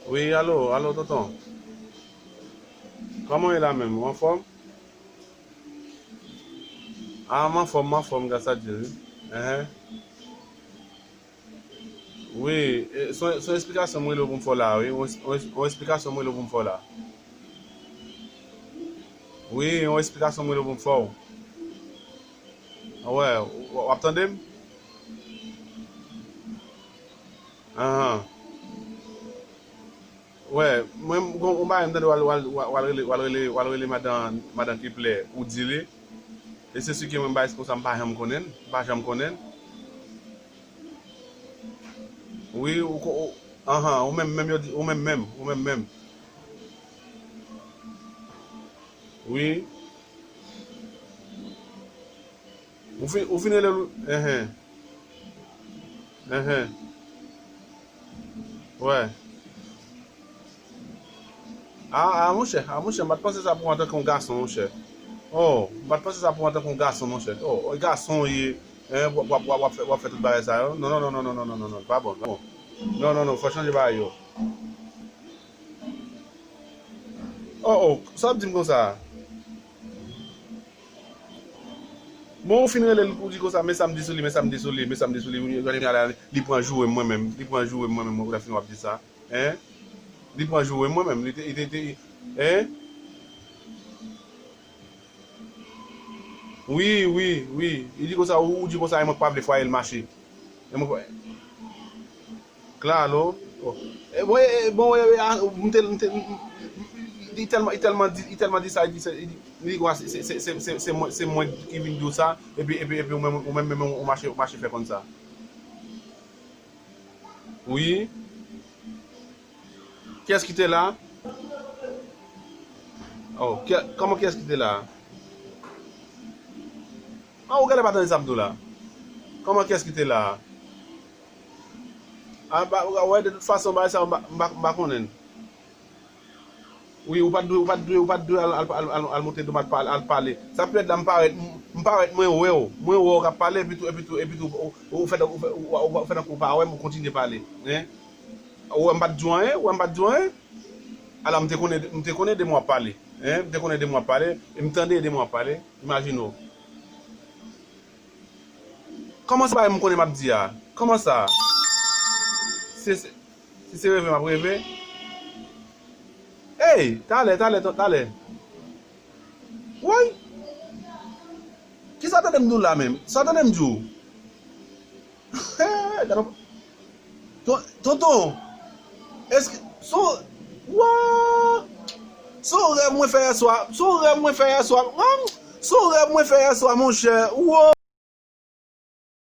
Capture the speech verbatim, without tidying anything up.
Wi, alo, alo, tonton. Kòman w ye la menm? Ou anfòm? Ah, m anfòm, m anfòm, gras a Dye, wi. Enhen. Wi, e, se yon, se yon esplikasyon m rele w pou m fè w la, wi. Yon, yon, yon esplikasyon m rele w pou m fè w la. Wi, yon esplikasyon m rele w pou m fè w. Wè, w, w ap tande m? Anhan. Wè, mwen, m gon, yon bagay m tande w al, w al, w al, w al rele, w al rele, w al rele madan, madan Kepler, ou di li. E se si ke mwen, bagay konsa, m pa janm konnen l, m pa janm konnen l. Wi, ou ko-, ou, anhan, ou menm, menm, yo di, ou menm, menm, ou menm, menm. Wi. Ou fin, ou fin rele l, enhen. Enhen. Wè. Ah, ah, monchè, ah, monchè, m pa t panse sa pou w antanke yon gason, monchè. Oh, m pa t panse sa pou w antanke yon gason, monchè. Oh, oh, gason w ye, en, w ap, w ap, w ap, w ap fè, w ap fè tout bagay sa yo. Non, non, non, pa bon, pa bon. Non, non, non, fò chanje bagay yo. Oh, oh, sa w ap di m konsa? Bon, ou fin rele l, ou di konsa, men sa m di sou li, men sa m di sou li, men sa m di sou li, li, li, li pran joure m mwen menm, li pran joure m mwen menm, ou la fin w ap di sa, en? Li pran joure m mwen menm, li te, li te, te, en? Wi, wi, wi, li di konsa, ou, ou di konsa, e mwen k pa vle fwaye l mache. E mwen k pa, Claro. Oh. E, bon, e, e, bon, e, e, a, m te, m te, m, m, m, li tèlman, li tèlman di, li tèlman di sa, li di sa, li di, li di, "Wa, se, se mwen, se mwen ki vin di w sa, epi, epi, epi, ou menm, ou menm, menm, ou mache, ou mache fè konn sa." Wi. Kiyès ki te la? Oh, kiyè-, kòman kiyès ki te la? Ah, ou genlè pa tande sa m di w la. Kòman kiyès ki te la? Ah, ba, ou wè, de tout fason, bagay sa yo, m pa, m pa, m pa konnen. Wi, ou pa t dwe, ou pa t dwe, ou pa t dwe al, al, al, al, al monte do m al, al, al pale. Sa pèmèt la m parèt, m, m parèt mwen wè w. Mwen wè w k ap pale, epi tou, epi tou, epi tou, ou, ou fè, ou fè, ou, ou, ou fè tankou ou pa wè m, ou kontinye pale. Hein? Ou wè m pa t di w anyen, ou wè m pa t di w anyen. Alò, m te konnen, m te konnen de mwen w ap pale. Hein? M te konnen de mwen w ap pale, e m tande de mwen w ap pale. Imajine w. Kòman se bagay m konnen m ap di a? Kòman sa? Se, se, si se reve m ap reve? Ey, talè, talè, talè. Woy! Kisa w tande m di w la menm? Sa w tande m di w? Gade yon Ton-, tonton, èske, se yon, wa! Se yon rèv mwen fè yèswa, se yon rèv mwen fè yèswa, hmm? Se yon rèv mwen fè yèswa, monchè, wo!